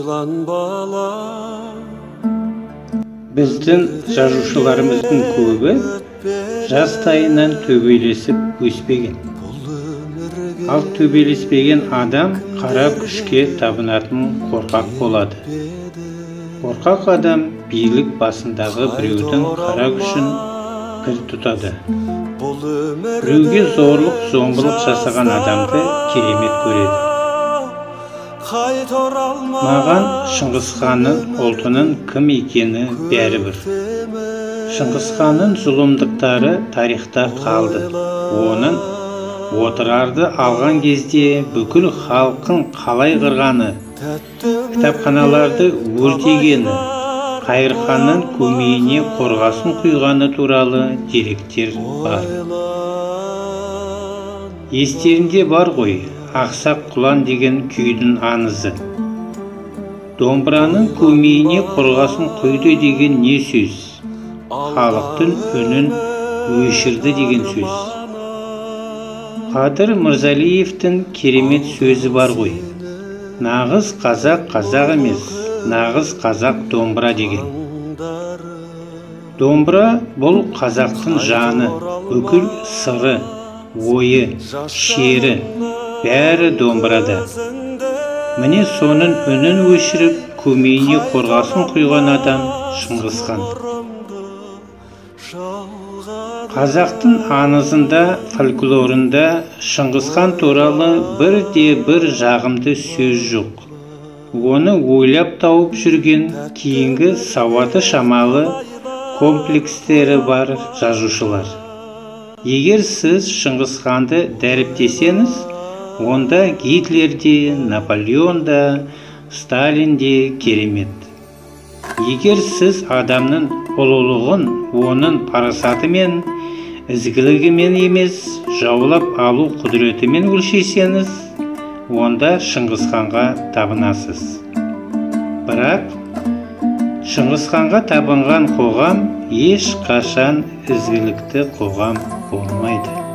Ойлан, бала. Біздің жазушыларымыздың көбі жастайынан төбелесіп өспеген. Ал төбелеспеген адам қара күшке табынатын қорқақ болады. Қорқақ адам билік басындағы біреудің қара күшін пір тұтады. Біреуге зорлық, зомбылық жасаған адамды керемет көреді. Маған Шыңғысханның ұлтының кім екені бәрібір. Шыңғысханның зұлымдықтары тарихта қалды. Оның Отырарды алған кезде бүкіл халқын қалай қырғаны, кітапханаларды өртегені, Қайырханның көмейіне қорғасын құйғаны туралы деректер бар. Естерінде бар ғой, Ақсақ құлан деген күйдің аңызы. Домбыраның көмейіне қорғасын құйды деген не сөз? Халықтың үнін өшірді деген сөз. Қадыр Мырзалиевтің керемет сөзі бар ғой. Нағыз қазақ қазақ емес, нағыз қазақ домбыра деген. Домбыра бұл қазақтың жаны, бүкіл сыры, ойы, шері, бәрі домбырада. Міне соның үнін өшіріп, көмейіне қорғасын құйған адам Шыңғысхан. Қазақтың аңызында, фольклорында Шыңғысхан туралы бірде бір жағымды сөз жоқ. Оны ойлап тауып жүрген кейінгі сауаты шамалы комплекстері бар жазушылар. Егер сіз Шыңғысханды дәріптесеңіз, онда Гитлер де, Наполеон да, Сталин де керемет. Егер сіз адамның ұлылығын оның парасатымен, ізгілігімен емес, жаулап алу құдіретімен өлшесеңіз, онда Шыңғысханға табынасыз. Бірақ Шыңғысханға табынған қоғам ешқашан ізгілікті қоғам болмайды.